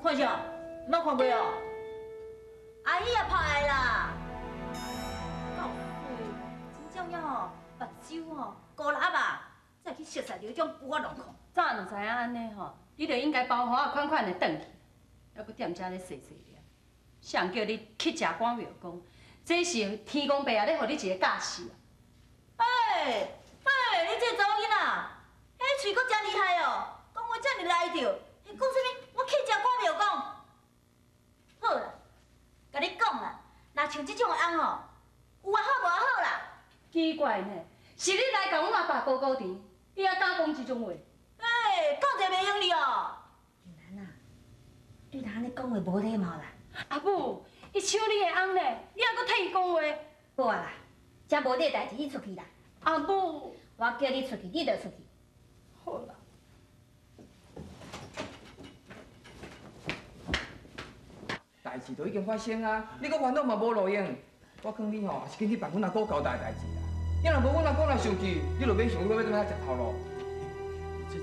看啥？毋捌看过哦。阿姨也拍来啦。够水，真正影吼，目睭吼高压啊，才会去熟似著彼种龟仔状况。早就知影按呢吼，你就应该包袱仔款款的转去，犹阁踮遮咧细细念。谁人叫你去食赶庙公？这是天公伯啊，咧予你一个教示啊！欸欸，你这个查某囡仔，彼喙阁真厉害哦，讲话遮尔来著，讲啥物？我去食赶庙公。好啦，共你讲啦，若像这种的翁吼，有也好，无也好啦。奇怪呢，是你来共阮阿爸高高甜，你犹敢讲这种话？欸，讲者袂用哩哦。玉兰啊，对人按呢讲话无礼貌啦。阿母，伊抢你的翁咧，你犹阁替伊讲话？好啊啦，遮无你的代志，你出去啦。阿母，我叫你出去，你就出去。好啦。代志都已经发生啊，你阁烦恼嘛无路用。我劝你吼，还是紧去办阮阿姑交代的代志啦。你若无阮阿姑若生气，你就免想你欲怎么食头路。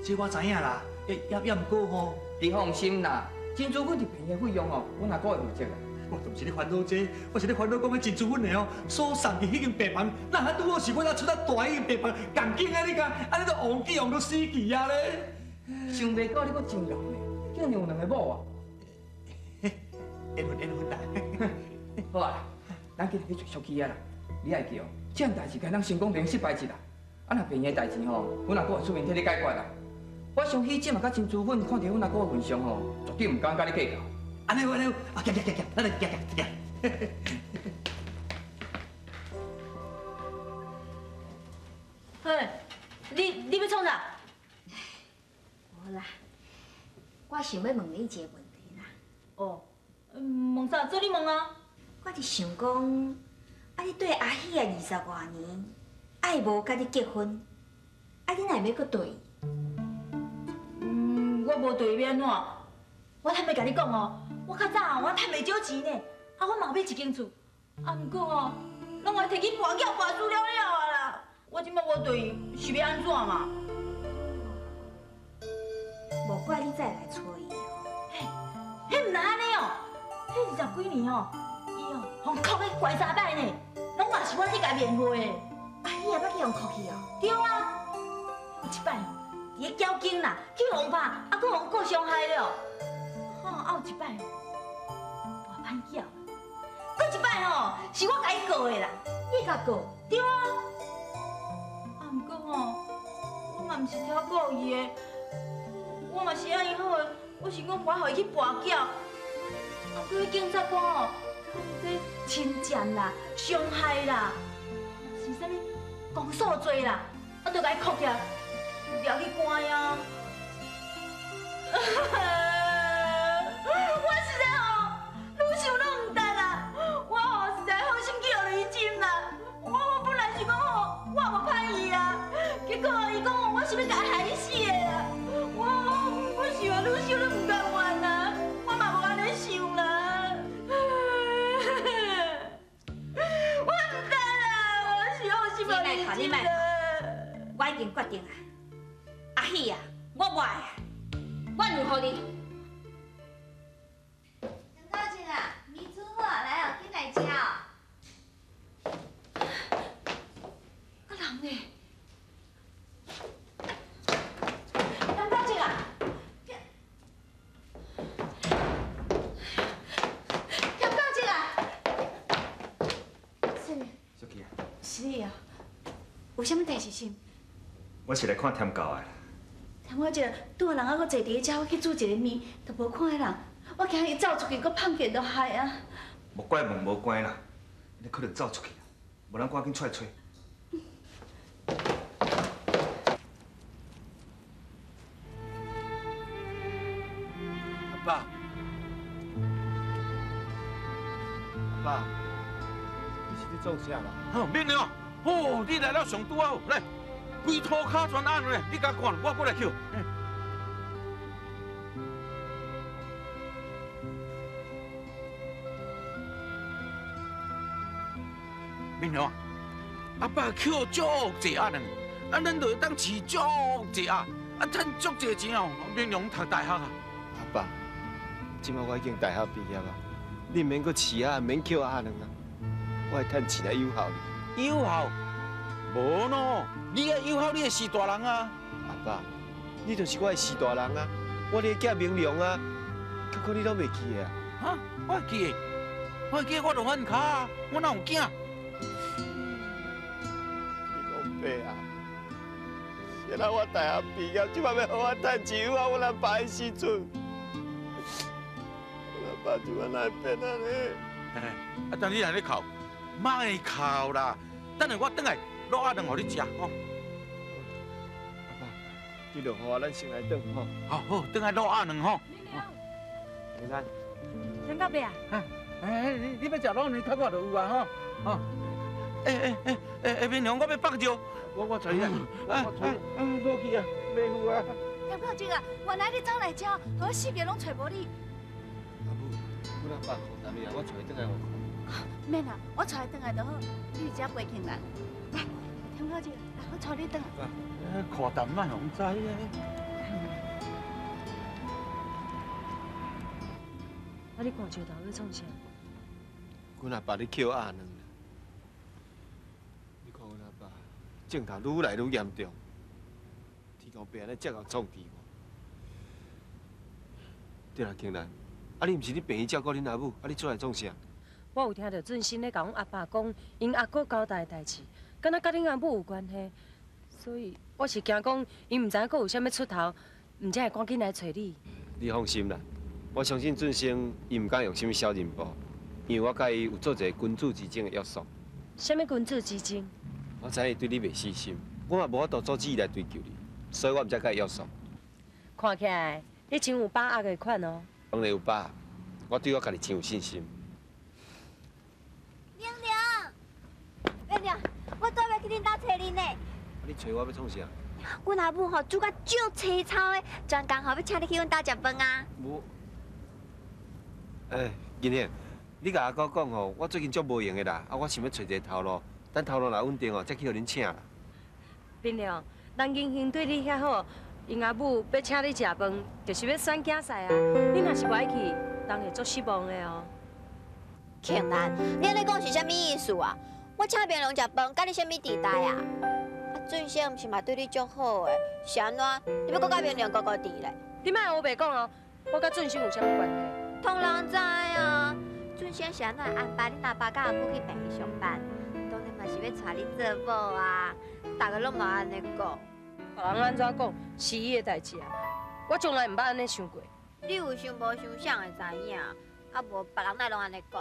这我知影啦，也毋过吼，你放心啦，珍珠粉伫病院的费用吼，阮阿姑会负责啦。我就毋是咧烦恼这，我是咧烦恼讲彼珍珠粉的哦，所送去彼间病房，哪拄好是我若出来蹛彼间病房仝间啊！你看，按呢都忘记忘到死去啊咧。想袂到你阁真𠢕呢，竟然有两个某啊！缘分缘分啦。好啊，咱紧去揣小起啊啦。你爱记哦，这项代志敢当成功免失败一啦。啊，若病院的代志吼，阮阿姑会出面替你解决啦。我相信这嘛佮珍珠粉看伫阮阿姑的份上吼，绝对毋敢佮你计较。按呢按呢，啊，行行行行，咱来行行行。嘿，你欲创啥？无啦，我想欲问你一个问题啦。哦，问啥？做你问啊。我是想讲，啊，你对阿喜啊20外年，爱无佮你结婚，啊，你哪会欲阁缀伊？我无缀伊欲按怎？我坦白共你讲哦，我较早我趁袂少钱呢，啊，我嘛有买一间厝，啊，毋过吼，拢会提去跋筊跋输了了啊啦。我这摆无缀伊，是欲按怎嘛？无怪你再来揣伊哦。嘿，彼毋若按呢哦，彼20几年哦，伊哦，予人哭彼关三摆呢，拢嘛是我去共伊面会的。阿喜也捌去予人哭去哦？对啊，有一摆哦，伫咧交警啦，去予人拍，啊，阁予人告伤害了。吼，啊有一摆哦，跋歹巧，阁一摆吼，是我共伊告的啦。你共告？对啊。啊，毋过吼，我嘛毋是超故意的，我嘛是爱伊好的，我是讲跋予伊去跋筊。啊，过彼警察官吼，讲这侵占啦、伤害啦，是啥物公诉罪啦，啊，就共伊扣起来，掠去关啊。我实在吼，愈想愈毋值啦！我吼实在好心去予雷针啦！我本来是讲吼，我无歹伊啊，结果伊讲我是欲共伊害死的啦！我想啊，愈想愈毋甘愿啦！我嘛无按呢想啦！我毋值啦！我是好心予雷针啦！我已经决定啊，阿喜啊，我无爱啊，我让予你。陈高姐啊，面煮好啊，来哦，紧来食哦。啊，人呢？陈高姐啊，陈高姐啊，是，小琪啊，是你啊，有啥物代志是？我是来看添教的。添我这拄仔人犹阁坐伫遮，我去煮一个面，都无看彼人。我惊伊走出去，阁碰见就害啊！莫怪门无关啦，你可能走出去啦，无咱赶紧出来揣。阿爸，阿爸，你是咧做啥啦？好，免了。哦，你来了上拄好，来，规涂跤全按咧，你共看，我过来捡。明良啊，阿爸捡足济鸭呢，啊，咱就会当饲足济鸭，啊，趁足济钱哦。明良读大学啊。阿爸，這擺我已經大學畢業啊，你毋免閣飼啊，毋免抾鴨卵啊，我會趁錢來養孝你。養孝？無喏，你愛養孝你的序大人啊！阿爸，你就是我的序大人啊，我的囝明良啊，結果你攏袂記得啊？哈，我會記得，我會記得我就阮跤啊，我哪有囝？你講白啊！現在我大學畢業，這擺欲予我趁錢養孝阮阿爸的時陣，阮阿爸這擺哪會變按呢？啊，等你來咧哭，莫哭啦，等下我轉來滷鴨卵予你食吼。阿爸，你落雨啊，咱先來轉吼。好，好，轉來滷鴨卵吼。平安。想到未啊？哎，你欲食滷卵，較我就有啊吼。吼。欸，明良，我欲放尿。我揣你啊，我揣你，落去啊，袂赴啊。田口静啊，原來你走來遮，予我四界攏揣無你。阿母，阮阿爸苦啥物啊？我揣伊轉來予看。免啦，我揣伊轉來就好。你伫遮陪庆蘭。來，田口靜，來，我帶你轉來。看淡莫予人知啊。啊，你寒石頭欲創啥？阮阿爸咧抾鴨卵。症頭愈來愈嚴重，天公伯按呢才共創治我。對啦，慶蘭，啊你毋是咧病院照顧恁阿母，啊你出來創啥？我有聽著俊生咧共阮阿爸講，𪜶阿哥交代的代誌，敢若佮恁阿母有關係，所以我是驚講𪜶毋知影閣有啥物出頭，毋才會趕緊來揣你。你放心啦，我相信俊生伊毋敢用啥物小人步，因為我佮伊有做一個君子之爭的約束。啥物君子之爭？我知影伊對你袂死心，我嘛無法度阻止伊來追求你，所以我毋才佮伊約束。看起來你真有把握的款哦。當然有把握，我對我家己真有信心。娘娘，娘娘，我拄欲去恁兜揣恁呢。你揣我欲創啥？阮阿母吼煮甲足凄惨的，專工吼欲請你去阮兜食飯啊。無。欸，金燕，你共阿哥講吼，我最近足無閒的啦，啊，我想欲揣一个頭路。等頭路若穩定哦，才去予恁請啦。斌良，人英雄對你遐好，𪜶阿母欲請你食飯，就是欲選囝婿啊。你若是無愛去，人會足失望的哦。慶蘭，你按呢講是啥物意思啊？我請明良食飯，佮你啥物底代啊？啊，俊生毋是嘛對你足好的，是按怎？你欲閣佮明良勾勾佇咧？你莫烏白講哦，我佮俊生有啥物關係？當人知啊，俊生是按怎安排恁阿爸佮阿母去病院上班？是欲娶你做某啊！逐个攏嘛按呢講。別人按怎講是伊的代誌啊，我從來毋捌按呢想過。你有想無想，誰會知影？啊無別人哪會攏按呢講？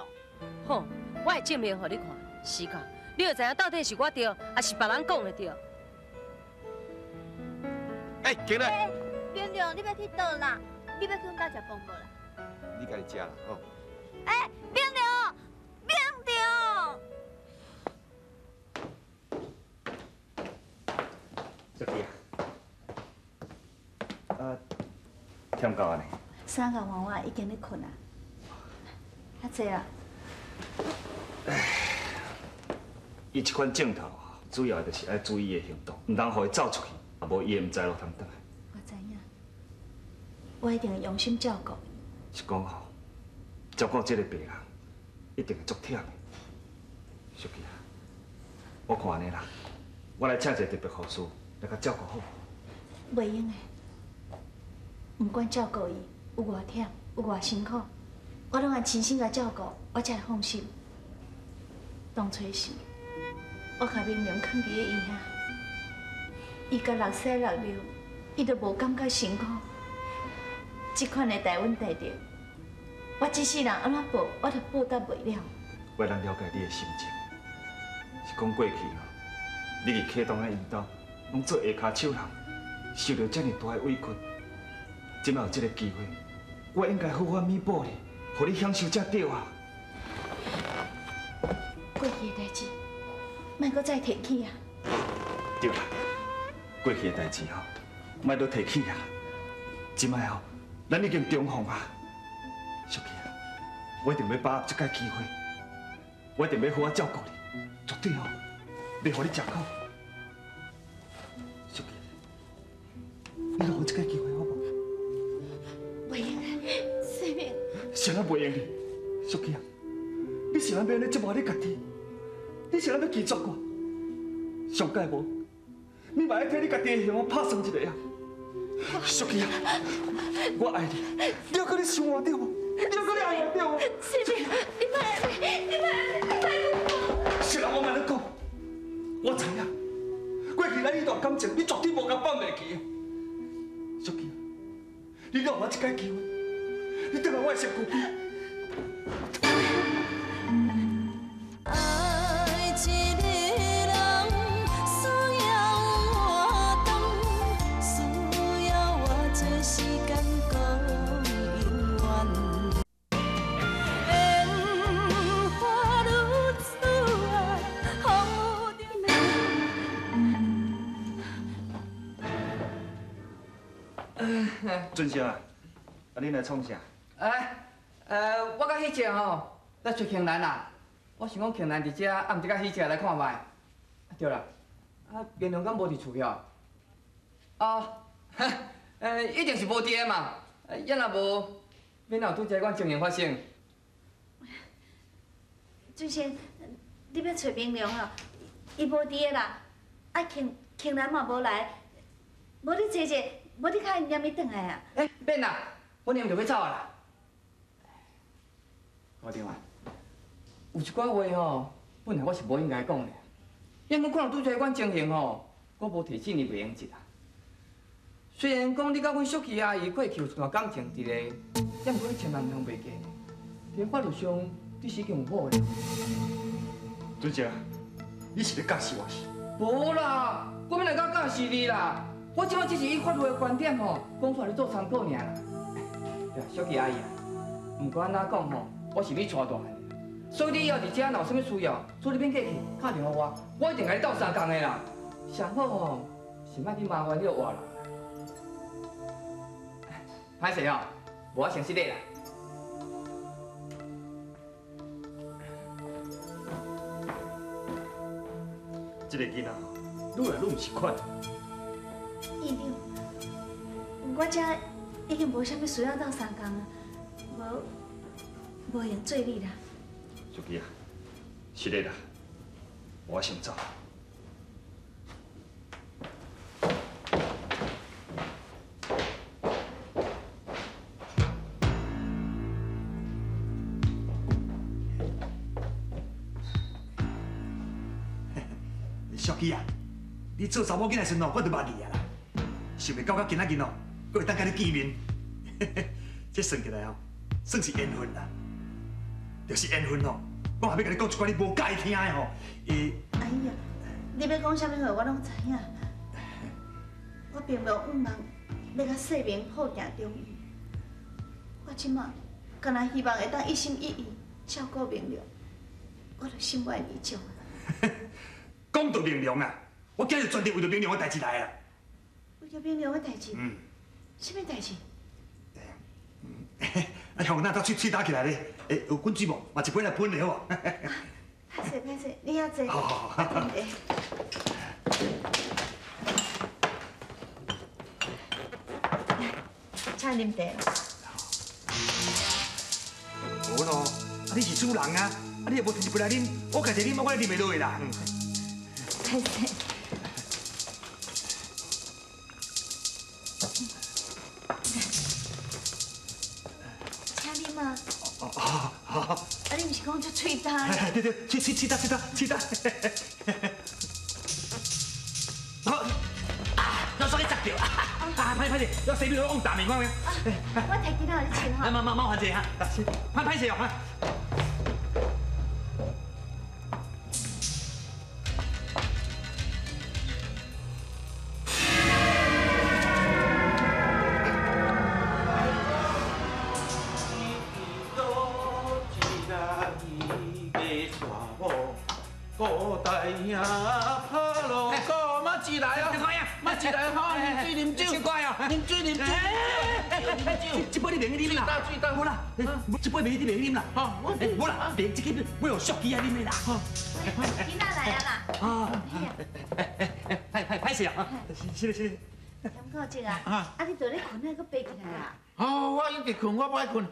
好，我會證明予你看，時到，你就知影到底是我對，抑是別人講的對。欸，起來！明良，你欲去佗啦？你欲去阮兜食飯無啦？你家己食啦，吼。欸，明良，明良！小弟啊，啊，忝夠啊呢？衫共換我已經咧睏啊，較濟啊。伊這款症頭，主要就是愛注意伊的行動，毋通予伊走出去，啊無伊會毋知路通轉來。我知影，我一定會用心照顧伊。是講吼，照顧這个病人，一定會足忝的。淑琪啊，我看按呢啦，我來請一个特別護士來共照顧好。袂用的，毋管照顧伊有偌忝，有偌辛苦，我攏愛親身共照顧，我才會放心。當初時，我共明良囥佇咧醫院，伊共落屎落尿，伊都無感覺辛苦。這款的代阮代著，我這世人按怎報，我都報答袂了。我會當了解你的心情，是講過去吼，你佇啟東的𪜶兜，攏做下跤手人，受著遮爾大的委屈。這擺有這个機會，我應該好好彌補你，予你享受才對啊。過去的代誌，莫閣再提起啊！對啦，過去的代誌吼，莫閣提起啊。這擺吼，咱已經重逢啊。淑琪啊，我一定欲把握這擺機會，我一定欲好好照顧你，絕對吼，袂予你吃苦。淑琪，你予我這擺機會好無？袂用的，世明，是咱袂用哩，淑琪啊，你是咱欲按呢折磨你家己？你是按怎欲拒绝我？上盖无，你嘛爱替你家己的幸福拍算一下啊！淑琪啊，我爱你，你犹阁咧想我对无？你犹阁咧爱我对无？世明，你莫，你莫，你莫讲。是啦，我莫咧讲，我知影，过去咱彼段感情，你绝对无共放袂记。淑琪啊，你予我一摆机会，你转来我的身躯边。俊生啊，啊恁来创啥？哎，我佮喜姐吼来揣庆兰啦。我想讲庆兰伫遮，啊，毋知佮喜姐来看觅。对啦，啊，明良敢无伫厝遐？啊，一定是无伫的嘛。啊，若无，免有拄才款情形发生？俊生，你欲揣明良哦？伊无伫的啦。啊，庆庆兰嘛无来，无你坐坐。无你较因念伊转来啊？欸，免啦，我念就欲走啊啦。校长啊，有一寡话吼，本来我是无应该讲的，因为看到拄才款情形吼，我无提醒你袂用得啊。虽然讲你佮阮淑琪阿姨过去有一段感情伫咧，也毋过你千万毋通袂记，伫法律上你是已经有某的。俊生，你是咧教示我是？无啦，我欲来讲教示你啦。我这摆只是以法律的观点吼，讲出来做参考尔啦。对啊，淑琪阿姨啊，不管按怎讲吼，我是你带大汉的，所以你以后伫遮若有啥物需要，做你免客气，敲电话我，我一定共你斗相共的啦。上好吼，是莫去麻烦彼个外人。歹势哦，无我先失礼啦。这个囡仔愈来愈毋是款。院长，我这已经无啥物需要斗相共啊，无闲做你啦。淑琪啊，是的啦，我先走。淑琪啊，你做查某囡仔时阵哦，我就捌你啊啦。想袂到到今仔日哦，阁会当佮你见面，这算起来哦，算是缘分啦。就是缘分哦，我嘛欲共你讲一寡你无佮意听的吼。哎呀，你欲讲啥物话，我拢知影。我并无愿望欲佮世明好行中意。我这马干焦希望会当一心一意照顾明良，我就心满意足。讲到明良啊，我今日专程为著明良的代志来啊。为著明良的代志？嗯。啥物代志？啊，向咱斗喙喙打起来咧，欸，有滚水无？嘛一杯来喷咧好无？歹势歹势，你遐坐。好好好。来，请啉茶。无咯，啊你是主人啊，啊你也无提一杯来啉，我家己啉，我也啉袂落去啦。歹势。请啉啊！哦，好，好。啊，你毋是讲足喙焦？对对，喙喙焦，喙焦，喙焦。好，啊，我煞去砸著啊！啊，歹歹势，我洗面往大面我。我提巾仔予你穿吼。麻麻麻烦者哈，歹歹势哦哈。这杯你袂用啉啦，无啦，这杯袂你袂用啉啦，无啦，袂这个要予淑琪仔啉的啦。囡仔来啊啦。啊，歹歹歹势啊，是是是。田国正啊，啊你伫咧困啊，阁爬起来啊？哦，我一直困，我不爱困。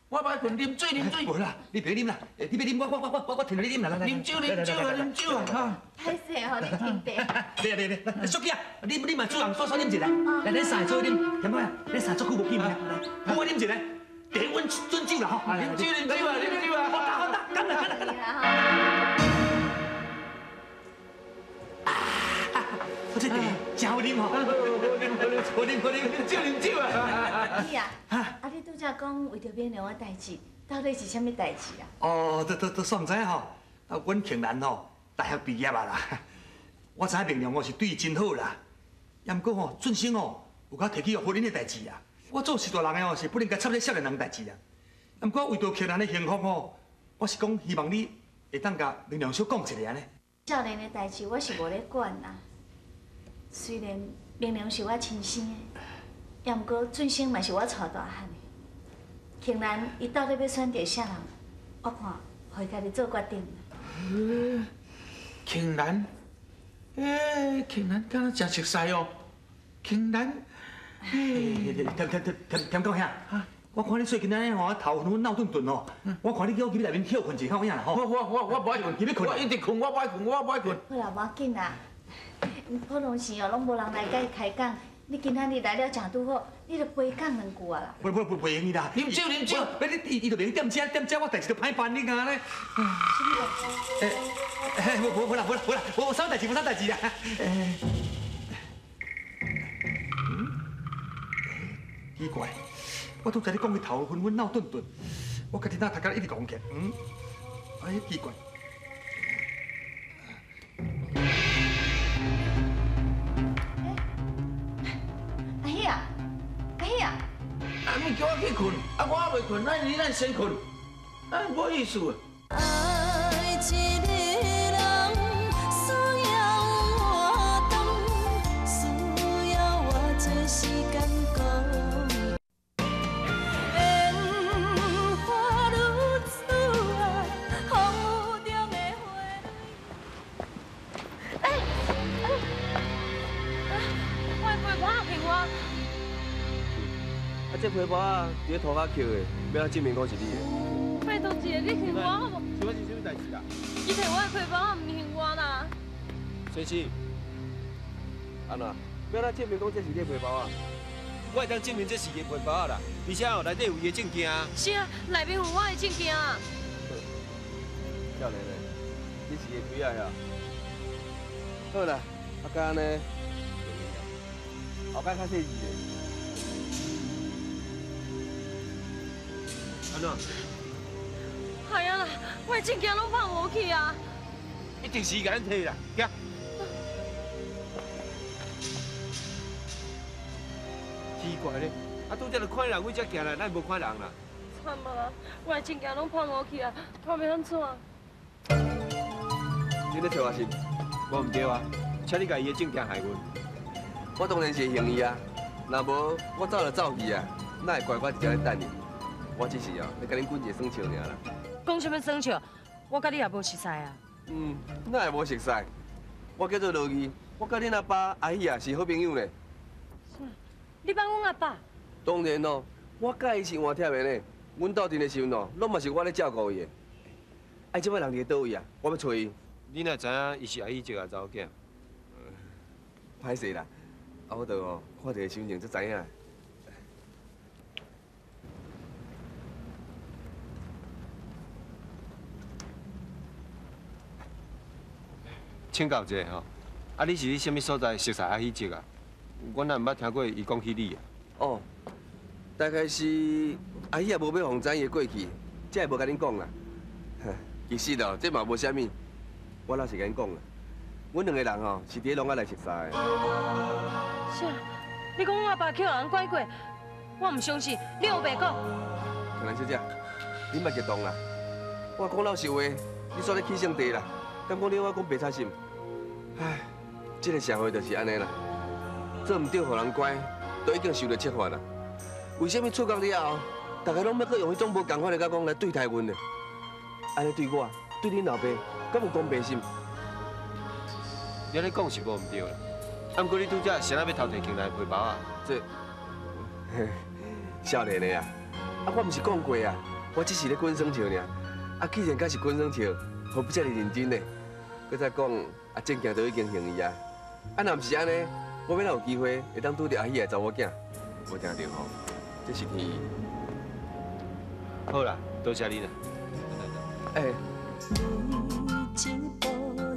我爱困，啉水啉水。无啦，你别啉啦，你别啉，我提你啉啦，来来。啉酒啉酒啊，啉酒啊，哈。歹势吼，你停茶。别别别，淑姐啊，你嘛主人煞煞啉一下，来，咱三个做伙啉，甜妹啊，咱三个足久无见面啦，来，我啉一下，茶温准酒啦吼。啉酒啉酒啊，啉酒啊。好打好打，干啦干啦干啦。我这茶真好啉吼，好啉好啉好啉，酒啉酒啊！你啊，啊你拄才讲为著明良的代志，到底是啥物代志啊？哦，都煞毋知影吼，啊，阮庆兰吼大学毕业啊啦，我知影明良哦是对伊真好啦，也毋过吼俊生吼有共提起婚姻的代志啊，我做序大人的吼是不能共插这少年人代志啊，也毋过为著庆兰的幸福吼，我是讲希望你会当共明良小讲一下按呢。少年的代志我是无咧管啦。虽然明良是我亲生的，也毋过俊生嘛是我带大汉的。庆兰伊到底欲选择啥人，我看予伊家己做决定。庆兰，欸，庆兰敢若真熟似哦。庆兰，甜讲兄，我看你最近按呢吼，头昏昏脑钝钝哦。我看你叫我入去内面歇困一下，较有影啦吼。我无爱困，入去困，我一直困，我无爱困，我无爱困。好啦，无要紧啦。普通时哦，拢无人来佮伊开讲。你今仔日来了诚拄好，你著陪讲两句啊啦。不不不，袂用啦。啉酒啉酒，你伊就袂用踮遮踮遮，我代志就歹办，你讲咧。欸，无无啦无啦无啦，无啥代志无啥代志啦。奇怪，我拄才咧讲伊头昏昏脑钝钝，我家己哪头壳一直讲起来，哎，奇怪。啊！你叫我去困，啊，我还袂困，那你咱先困，啊，无意思。爱一个人需要偌长，需要偌济时间讲。烟花如此啊，风雨中的花。哎，我的被包还我。啊，这皮包啊，伫咧涂骹捡的，欲按怎证明讲是你的？拜托一下，你还我好无？是发生啥物代志啦？伊摕我的皮包啊，毋还我啦。先生，按怎？欲按怎证明讲这是你的皮包啊？我会当证明这是伊的皮包啊啦，而且哦，内底有伊的证件。是啊，内面有我的证件啊。少年的，你是伊的腿仔呀？好啦，啊，敢按呢，后摆较细致咧。安怎？哎呀啦，我的证件拢放无去啊！一定是伊共咱提啦，行。奇怪咧，啊，拄才就看人为遮行来，咱无看人啦。惨啊！我的证件拢放无去啊，看欲按怎？你咧揣我是？无毋对啊，请你共伊的证件还阮。我当然是会还伊啊，若无我走就走去啊，哪会乖乖伫遮咧等你？我只是哦，咧共恁滚一个耍笑尔啦。讲啥物耍笑？我佮你也无熟似啊。嗯，哪会无熟似？我叫做罗义，我佮恁阿爸阿喜啊是好朋友呢。你帮阮阿爸？当然咯，我佮伊是换贴的呢。阮斗阵的时阵哦，拢嘛是我咧照顾伊的。哎，这摆人伫佗位啊？我欲揣伊。你哪知影伊是阿喜这个查某囝？歹势啦，啊，我著哦看著伊身份证才知影。请教一下吼，啊，你是伫啥物所在熟似阿喜叔啊？我哪毋捌听过伊讲起你啊？哦，大概是阿喜也无欲予人知伊的过去，才会无共恁讲啦。其实哦，这嘛无啥物，我老实共恁讲啦，阮两个人吼是伫咧拢仔来熟似的。啥？你讲阮阿爸去予人拐过？我毋相信，你乌白讲。香兰小姐，你莫激动啦，我讲老实话，你煞咧起性地啦，敢讲你我讲白贼心？唉，这个社会就是按呢啦，做毋对，予人拐，都已经受到惩罚啦。为啥物出狱了后，大家拢欲阁用彼种无仝款的眼光来对待阮呢？按呢对我，对恁老爸，敢有公平心？你按呢讲是无毋对啦，啊，毋过你拄才是按怎欲偷提庆兰的皮包啊？这，少年的啊，啊，我毋是讲过啊，我只是咧滚耍笑尔。啊，既然敢是滚耍笑，何必遮尔认真呢？阁再讲，阿正行都已经还伊啊。啊，若毋是按呢，我欲哪有机会会当拄著阿喜的查某囝？无定著吼，这是天意。好啦，多谢你啦。欸。